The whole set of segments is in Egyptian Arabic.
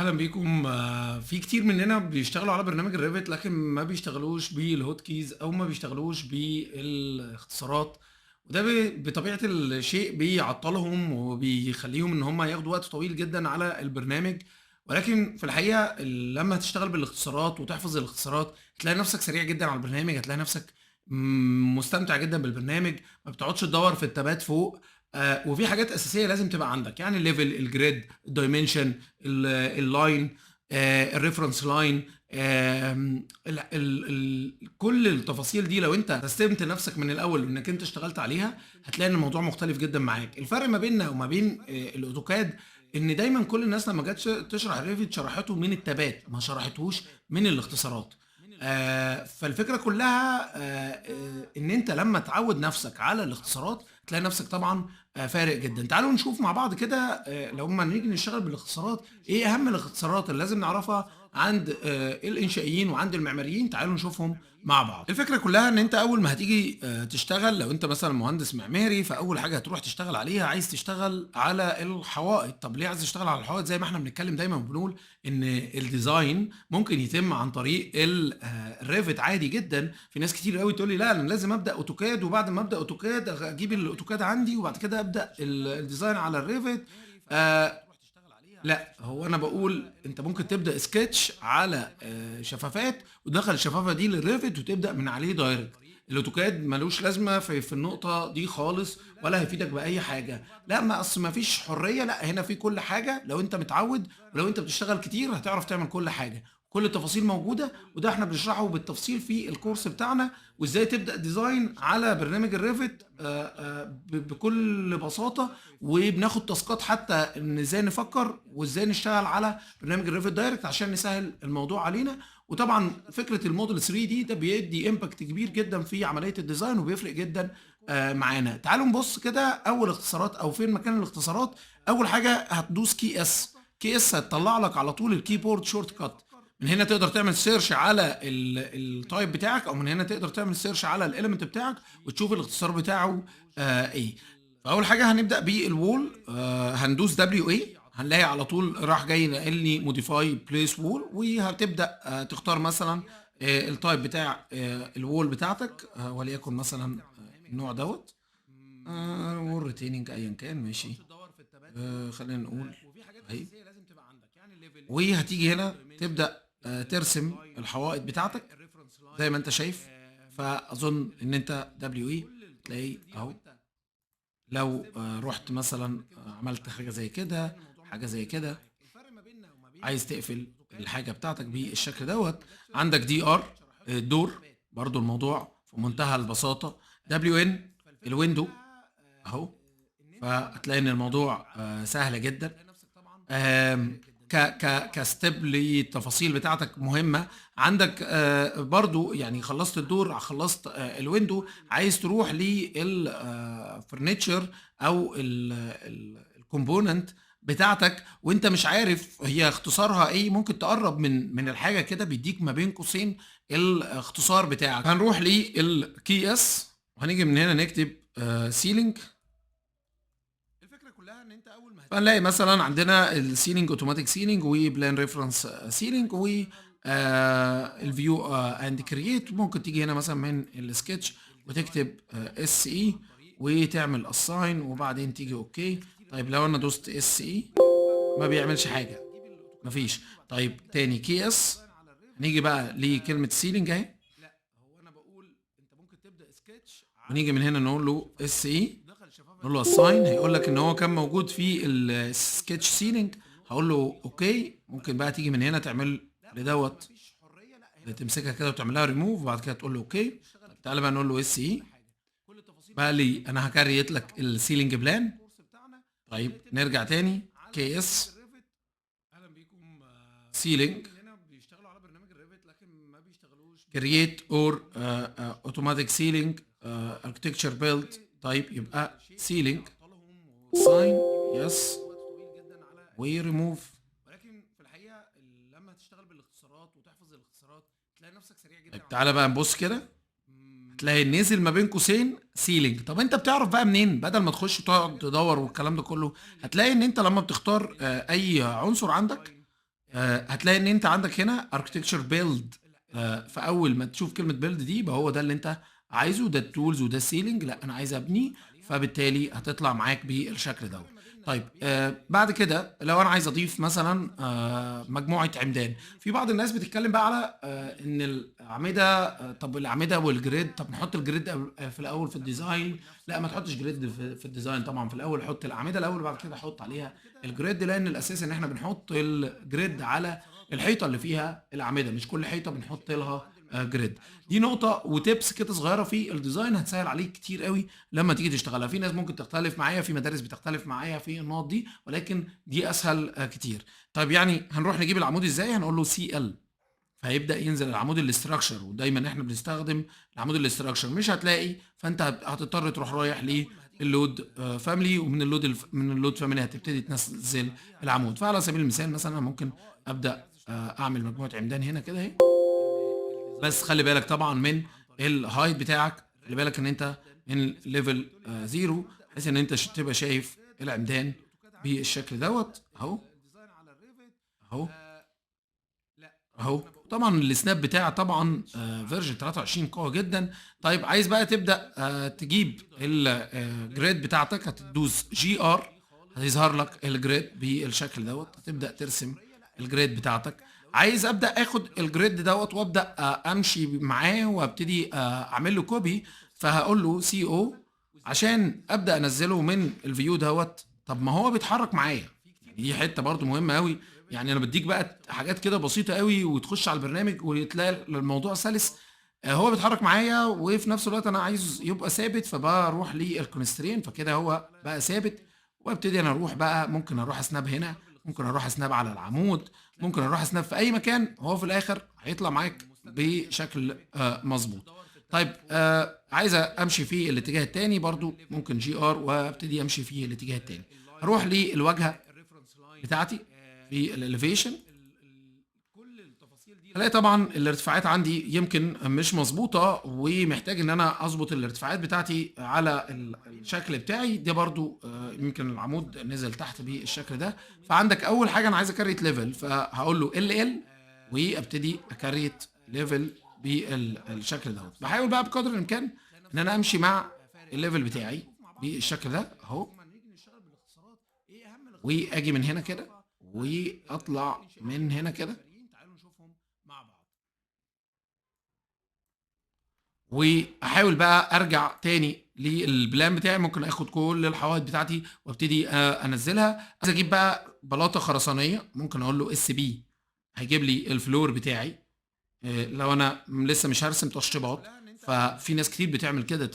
اهلا بيكم. في كتير مننا بيشتغلوا على برنامج ال Revit، لكن ما بيشتغلوش بال hotkeys او ما بيشتغلوش بالاختصارات، وده بطبيعة الشيء بيعطلهم وبيخليهم ان هم ياخدوا وقت طويل جدا على البرنامج. ولكن في الحقيقة لما تشتغل بالاختصارات وتحفظ الاختصارات هتلاقي نفسك سريع جدا على البرنامج، هتلاقي نفسك مستمتع جدا بالبرنامج، ما بتقعدش تدور في التابات فوق. وفي حاجات اساسية لازم تبقى عندك، يعني ال level، ال grid، ال dimension، ال line، ال reference line، كل التفاصيل دي لو انت سستمت نفسك من الاول انك انت اشتغلت عليها هتلاقي ان الموضوع مختلف جدا معاك. الفرق ما بيننا وما بين ال AutoCAD ان دايما كل الناس لما جت تشرح ال Revit شرحته من التابات، ما شرحتهوش من الاختصارات. فالفكرة كلها ان انت لما تعود نفسك على الاختصارات تلاقي نفسك طبعا فارق جدا. تعالوا نشوف مع بعض كده، لو ما نيجي نشتغل بالاختصارات ايه اهم الاختصارات اللي لازم نعرفها عند الانشائيين وعند المعماريين. تعالوا نشوفهم مع بعض. الفكرة كلها ان انت اول ما هتيجي تشتغل، لو انت مثلا مهندس معماري، فاول حاجة هتروح تشتغل عليها عايز تشتغل على الحوائط. طب ليه عايز تشتغل على الحوائط؟ زي ما احنا بنتكلم دايما وبنقول ان ال design ممكن يتم عن طريق ال Revit عادي جدا. في ناس كتير قوي تقول لي لا انا لازم ابدا AutoCAD، وبعد ما ابدا AutoCAD اجيب ال AutoCAD عندي، وبعد كده ابدا ال design على ال Revit. لا، هو انا بقول انت ممكن تبدا سكتش على شفافات وتدخل الشفافه دي لل Revit وتبدا من عليه direct. ال AutoCAD ملوش لازمه في النقطة دي خالص، ولا هيفيدك باي حاجة. لا، ما اصل ما فيش حريه، لا هنا في كل حاجة. لو انت متعود ولو انت بتشتغل كتير هتعرف تعمل كل حاجة، كل التفاصيل موجوده، وده احنا بنشرحه بالتفصيل في الكورس بتاعنا، وازاي تبدا design على برنامج ال Revit بكل بساطه، وبناخد تاسكات حتى ان ازاي نفكر وازاي نشتغل على برنامج ال Revit direct عشان نسهل الموضوع علينا. وطبعا فكرة ال model 3D ده بيدي impact كبير جدا في عملية ال design وبيفرق جدا معانا. تعالوا نبص كده اول اختصارات او فين مكان الاختصارات. اول حاجة هتدوس key S، key S هتطلع لك على طول ال keyboard shortcut. من هنا تقدر تعمل search على ال type بتاعك، او من هنا تقدر تعمل search على ال element بتاعك وتشوف الاختصار بتاعه ايه. فاول حاجة هنبدا بال wall، هندوس W A، هنلاقي على طول راح جاي نقل لي modify place wall، وهتبدا تختار مثلا ال type بتاع ال wall بتاعتك، وليكن مثلا النوع دوت wall retaining ايا كان، ماشي، خلينا نقول اهي. وهتيجي هنا تبدا ترسم الحوائط بتاعتك زي ما انت شايف. فاظن ان انت W A تلاقي اهو، لو رحت مثلا عملت حاجة زي كده، حاجة زي كده، عايز تقفل الحاجة بتاعتك بالشكل دوت. عندك D R door، برضو الموضوع في منتهى البساطه. W N ال window اهو، فهتلاقي ان الموضوع سهل جدا. ك ك ك step للتفاصيل بتاعتك مهمة عندك. برضو يعني خلصت ال door، خلصت ال window، عايز تروح لل furniture او ال component بتاعتك وانت مش عارف هي اختصارها ايه، ممكن تقرب من الحاجة كده بيديك ما بين قوسين الاختصار بتاعك. هنروح لل key S وهنيجي من هنا نكتب ceiling. الفكرة كلها ان انت اول ما فنلاقي مثلا عندنا ال ceiling، automatic ceiling، و plan reference ceiling، و ال view and create. ممكن تيجي هنا مثلا من السكتش وتكتب S E وتعمل assign وبعدين تيجي okay. طيب لو انا دوست S E ما بيعملش حاجه، مفيش. طيب تاني key S، نيجي بقى لكلمة ceiling اهي، لا، هو انا بقول انت ممكن تبدا سكتش ونيجي من هنا نقول له S E، دخل الشفافه نقول له assign، هيقول لك ان هو كان موجود في ال sketch ceiling. هقول له okay. ممكن بقى تيجي من هنا تعمل لدوت، مفيش حريه، لا هنا تمسكها كده وتعمل لها ريموف، وبعد كده تقول له okay. طب تعالى بقى نقول له S E، كل التفاصيل بقى لي انا ه create لك ال ceiling plan. الكورس بتاعنا. طيب نرجع تاني key S اهلا بيكم. ceiling هنا بيشتغلوا على برنامج ال Revit لكن ما بيشتغلوش create or automatic ceiling architecture build. طيب يبقى ceiling assign yes وريموف. ولكن في الحقيقة لما تشتغل بالاختصارات وتحفظ الاختصارات تلاقي نفسك سريع جدا. طيب تعالى بقى نبص كده، هتلاقي نزل ما بين قوسين ceiling. طب انت بتعرف بقى منين؟ بدل ما تخش تقعد تدور والكلام ده كله، هتلاقي ان انت لما بتختار اي عنصر عندك هتلاقي ان انت عندك هنا architecture build. فاول ما تشوف كلمة build دي يبقى هو ده اللي انت عايزه، ده ال tools وده ال ceiling. لا انا عايز ابني، فبالتالي هتطلع معاك بالشكل دوت. طيب بعد كده لو انا عايز اضيف مثلا مجموعة عمدان، في بعض الناس بتتكلم بقى على ان الاعمده، طب الاعمدة وال grid، طب نحط ال grid في الاول في ال design؟ لا ما تحطش grid في ال design طبعا في الاول، حط الاعمدة الاول وبعد كده حط عليها ال grid، لان الاساس ان احنا بنحط ال grid على الحيطة اللي فيها الاعمده، مش كل حيطة بنحط لها grid. دي نقطة و tips كده صغيرة في ال design هتسهل عليك كتير قوي لما تيجي تشتغلها. في ناس ممكن تختلف معايا، في مدارس بتختلف معايا في النقط دي، ولكن دي اسهل كتير. طيب يعني هنروح نجيب العمود ازاي؟ هنقول له CL، فهيبدا ينزل العمود ال structure، ودايما احنا بنستخدم العمود ال structure. مش هتلاقي، فانت هتضطر تروح رايح لل load family، ومن ال load من ال load family هتبتدي تنزل العمود. فعلى سبيل المثال مثلا ممكن ابدا اعمل مجموعة عمدان هنا كده اهي، بس خلي بالك طبعا من ال height بتاعك، خلي بالك ان انت من level zero، بحيث ان انت تبقى شايف العمدان بالشكل دوت اهو اهو اهو. طبعا ال snap بتاع طبعا version 23 قوي جدا. طيب عايز بقى تبدا تجيب ال grid بتاعتك، هتدوس GR، هيظهر لك ال grid بالشكل دوت، هتبدا ترسم ال grid بتاعتك. عايز ابدا اخد ال grid دوت وابدا امشي معاه وابتدي اعمل له copy، فهقول له CO عشان ابدا انزله من ال view دوت. طب ما هو بيتحرك معايا، دي حتة برضو مهمة قوي. يعني انا بديك بقى حاجات كده بسيطة قوي وتخش على البرنامج وتلاقي الموضوع سلس. هو بيتحرك معايا وفي نفس الوقت انا عايز يبقى ثابت، فبروح لل constraint، فكده هو بقى ثابت. وابتدي انا اروح بقى، ممكن اروح snap هنا، ممكن اروح snap على العمود، ممكن اروح snap في اي مكان، هو في الاخر هيطلع معاك بشكل مظبوط. طيب عايز امشي في الاتجاه الثاني برضو، ممكن GR وابتدي امشي في الاتجاه الثاني. هروح للواجهة بتاعتي في ال elevation، هلاقي طبعا الارتفاعات عندي يمكن مش مظبوطة، ومحتاج ان انا اظبط الارتفاعات بتاعتي على الشكل بتاعي. ده برضو يمكن العمود نزل تحت بالشكل ده. فعندك اول حاجة انا عايز ا create level، فهقول له LL وابتدي ا create level بالشكل ده. بحاول بقى بقدر الامكان ان انا امشي مع ال level بتاعي بالشكل ده اهو، واجي من هنا كده واطلع من هنا كده، واحاول بقى ارجع تاني لل plan بتاعي. ممكن اخد كل الحوائط بتاعتي وابتدي انزلها. عايز اجيب بقى بلاطة خرسانيه، ممكن اقول له SP، هيجيب لي ال floor بتاعي. لو انا لسه مش هرسم تشطيبات، ففي ناس كتير بتعمل كده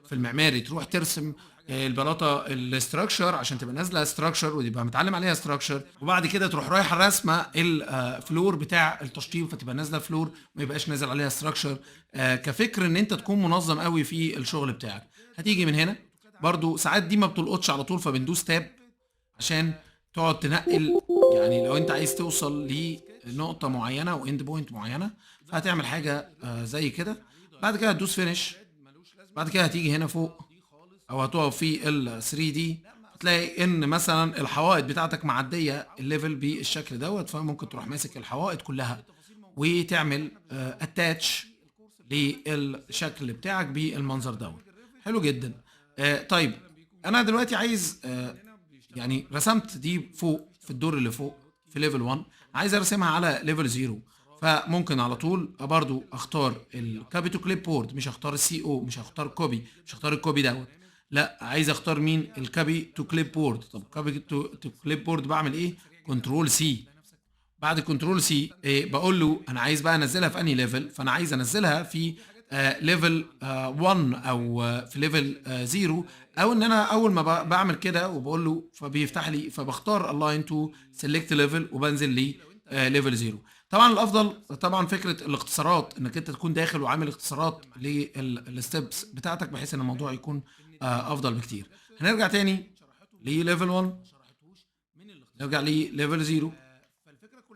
في المعماري، تروح ترسم البلاطه ال structure عشان تبقى نازله structure ويبقى متعلم عليها structure، وبعد كده تروح رايح راسمه ال floor بتاع التشطيب فتبقى نازله floor ما يبقاش نازل عليها structure. كفكر ان انت تكون منظم قوي في الشغل بتاعك. هتيجي من هنا برضو، ساعات دي ما بتلقطش على طول، فبندوس tab عشان تقعد تنقل. يعني لو انت عايز توصل لنقطة معينة او end point معينة، فهتعمل حاجة زي كده. بعد كده هتدوس finish، بعد كده هتيجي هنا فوق او هتقف في ال 3D، هتلاقي ان مثلا الحوائط بتاعتك معدية ال level بالشكل دوت، فممكن تروح ماسك الحوائط كلها وتعمل attach للشكل بتاعك بالمنظر دوت. حلو جدا. طيب انا دلوقتي عايز يعني رسمت دي فوق في الدور اللي فوق في level 1، عايز ارسمها على level 0، فممكن على طول برضو اختار ال copy to clipboard، مش هختار ال CO، مش هختار copy، مش هختار ال copy دوت، لا عايز اختار مين؟ ال copy to clipboard. طب copy to clipboard بعمل ايه؟ control C. بعد control C بقول له انا عايز بقى انزلها في انهي level، فانا عايز انزلها في level 1 او في level 0، او ان انا اول ما بعمل كده وبقول له فبيفتح لي، فبختار align to select level وبنزل لي level 0. طبعا الافضل طبعا فكرة الاختصارات، انك انت تكون داخل وعامل اختصارات لل steps بتاعتك بحيث ان الموضوع يكون افضل بكتير. هنرجع تاني ل level 1، نرجع ل level 0.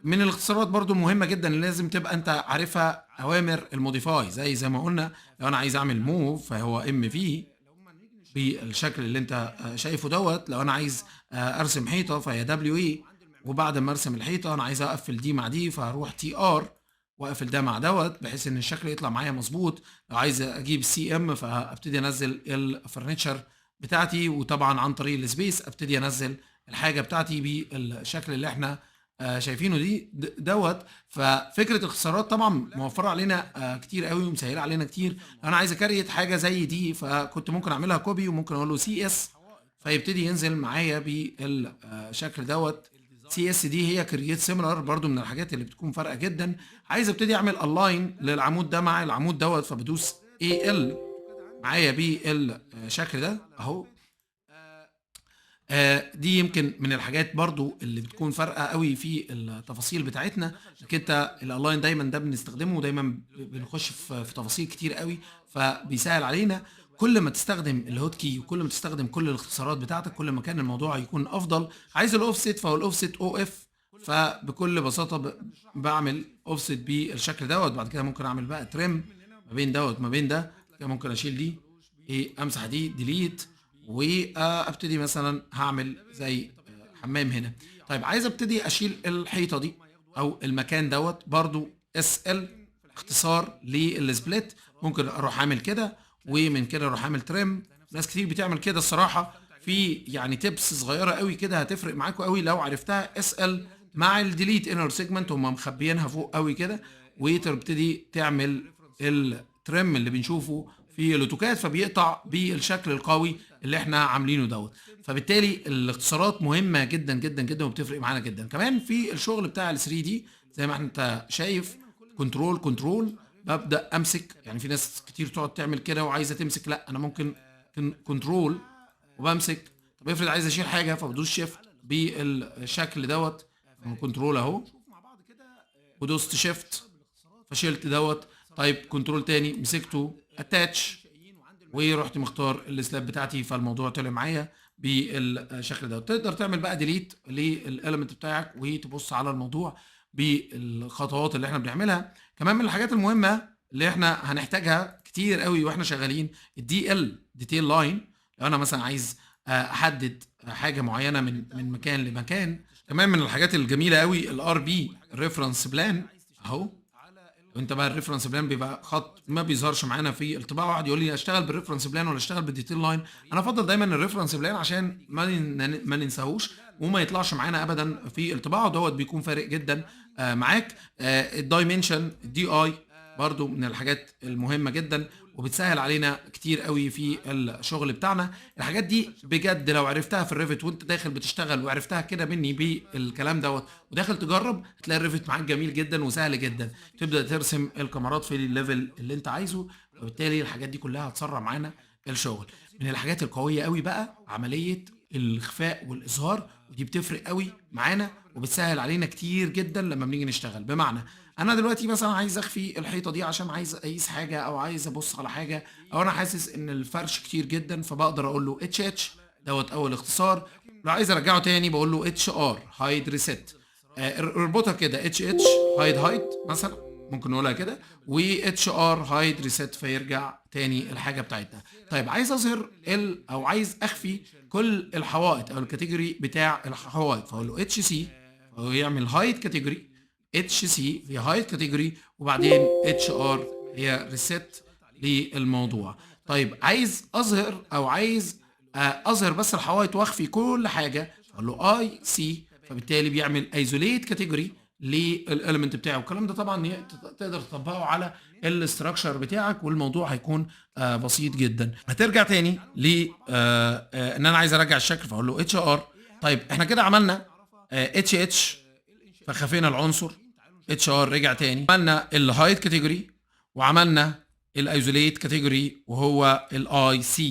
من الاختصارات برضو مهمة جدا اللي لازم تبقى انت عارفها اوامر ال modify، زي ما قلنا لو انا عايز اعمل move فهو MV بالشكل اللي انت شايفه دوت. لو انا عايز ارسم حيطة فهي WE. وبعد ما ارسم الحيطة انا عايز اقفل دي مع دي، فهروح TR واقفل ده مع دوت بحيث ان الشكل يطلع معايا مظبوط. لو عايز اجيب CM فابتدي انزل ال furniture بتاعتي، وطبعا عن طريق ال space ابتدي انزل الحاجة بتاعتي بالشكل اللي احنا شايفينه دي دوت. ففكره الاختصارات طبعا موفره علينا كتير قوي ومسهله علينا كتير. لو انا عايز ا create حاجة زي دي فكنت ممكن اعملها copy، وممكن اقول له CS فيبتدي ينزل معايا بالشكل دوت. CS دي هي create similar، برضو من الحاجات اللي بتكون فارقه جدا. عايز ابتدي اعمل align للعمود ده مع العمود دوت، فبدوس AL معايا بالشكل ده اهو. دي يمكن من الحاجات برضو اللي بتكون فارقه قوي في التفاصيل بتاعتنا، انك انت ال align دايما ده بنستخدمه ودايما بنخش في تفاصيل كتير قوي، فبيسهل علينا. كل ما تستخدم ال hotkey وكل ما تستخدم كل الاختصارات بتاعتك كل ما كان الموضوع يكون افضل. عايز الاوفست فهو ال offset OF، فبكل بساطة بعمل اوفست بالشكل دوت. بعد كده ممكن اعمل بقى trim ما بين دوت ما بين ده، كده ممكن اشيل دي، ايه، امسح دي delete، وابتدي مثلا هعمل زي حمام هنا. طيب عايز ابتدي اشيل الحيطة دي او المكان دوت، برضو SL اختصار لل split، ممكن اروح اعمل كده ومن كده اروح اعمل trim. ناس كتير بتعمل كده الصراحه، في يعني tips صغيرة قوي كده هتفرق معاكم قوي لو عرفتها. SL مع ال delete inner segment، هم مخبيينها فوق قوي كده، وتبتدي تعمل ال trim اللي بنشوفه في الاوتوكاد، فبيقطع بالشكل القوي اللي احنا عاملينه دوت. فبالتالي الاختصارات مهمة جدا جدا جدا وبتفرق معانا جدا. كمان في الشغل بتاع ال 3D زي ما انت شايف control control ببدا امسك، يعني في ناس كتير تقعد تعمل كده وعايزه تمسك، لا انا ممكن control وبمسك. طب افرض عايز اشيل حاجة فبدوس shift بالشكل دوت، control اهو ودوست shift فشلت دوت. طيب control تاني مسكته attach ورحت مختار ال slab بتاعتي، فالموضوع طلع معايا بالشكل ده. تقدر تعمل بقى delete لل element بتاعك وتبص على الموضوع بالخطوات اللي احنا بنعملها. كمان من الحاجات المهمة اللي احنا هنحتاجها كتير قوي واحنا شغالين ال DL detail line. لو انا مثلا عايز احدد حاجة معينة من مكان لمكان. كمان من الحاجات الجميلة قوي ال RP reference plane اهو. وانت بقى ال reference plane بيبقى خط ما بيظهرش معانا في الطباعه. واحد يقول لي اشتغل بال reference plane ولا اشتغل بال detail line؟ انا افضل دايما ال reference plane عشان ما ننساهوش وما يطلعش معانا ابدا في الطباعه، ودوت بيكون فارق جدا معاك. ال dimension DI برضو من الحاجات المهمة جدا وبتسهل علينا كتير قوي في الشغل بتاعنا. الحاجات دي بجد لو عرفتها في ال Revit وانت داخل بتشتغل وعرفتها كده مني بالكلام دوت وداخل تجرب، هتلاقي ال Revit معاك جميل جدا وسهل جدا. تبدا ترسم الكمرات في ال level اللي انت عايزه، وبالتالي الحاجات دي كلها هتسرع معانا الشغل. من الحاجات القوية قوي بقى عملية الاخفاء والاظهار، ودي بتفرق قوي معانا وبتسهل علينا كتير جدا لما بنيجي نشتغل. بمعنى انا دلوقتي مثلا عايز اخفي الحيطة دي عشان عايز اقيس حاجة او عايز ابص على حاجة، او انا حاسس ان الفرش كتير جدا، فبقدر اقول له HH دوت اول اختصار. لو عايز ارجعه تاني بقول له HR hide reset. اربطها كده HH hide hide مثلا، ممكن نقولها كده، و HR hide reset فيرجع تاني الحاجة بتاعتنا. طيب عايز اظهر ال او عايز اخفي كل الحوائط او ال category بتاع الحوائط، فاقول له HC فهو يعمل hide category، HC في hide category، وبعدين HR هي reset للموضوع. طيب عايز اظهر او عايز اظهر بس الحوائط واخفي كل حاجه، اقول له IC، فبالتالي بيعمل isolate category لل element بتاعه. الكلام ده طبعا تقدر تطبقه على ال structure بتاعك والموضوع هيكون بسيط جدا. هترجع تاني ل ان انا عايز ارجع الشكل، فاقول له HR. طيب احنا كده عملنا HH فخفينا العنصر، HR رجع تاني، عملنا ال hide category وعملنا ال isolate category وهو ال IC.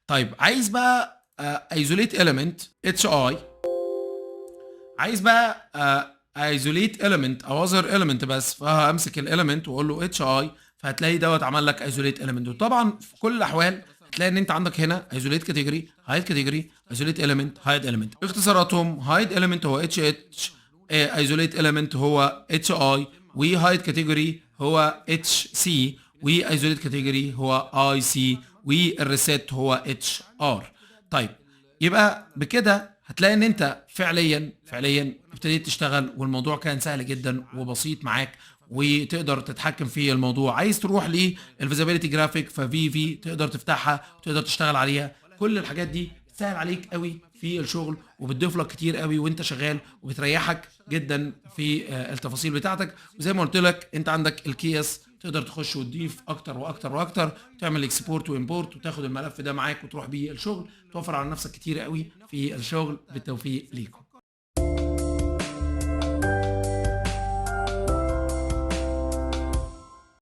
طيب عايز بقى isolate element HI، عايز بقى isolate element او اظهر element بس، فهمسك ال element واقول له HI، فهتلاقي دوت عمل لك isolate element. وطبعا في كل الاحوال هتلاقي ان انت عندك هنا isolate category، hide category، isolate element، hide element. اختصاراتهم hide element هو HH، isolate element هو HI، و hide category هو HC، و isolate category هو IC، وال reset هو HR. طيب يبقى بكده هتلاقي ان انت فعليا فعليا ابتديت تشتغل، والموضوع كان سهل جدا وبسيط معاك، وتقدر تتحكم في الموضوع. عايز تروح لل visibility graphic ف VV تقدر تفتحها وتقدر تشتغل عليها. كل الحاجات دي بتسهل عليك قوي في الشغل، وبتضيف لك كتير قوي وانت شغال، وبتريحك جدا في التفاصيل بتاعتك. وزي ما قلت لك انت عندك ال KS، تقدر تخش وتضيف اكتر واكتر واكتر، وتعمل export و import، وتاخد الملف ده معاك وتروح بيه الشغل. توفر على نفسك كتير قوي في الشغل. بالتوفيق ليكم.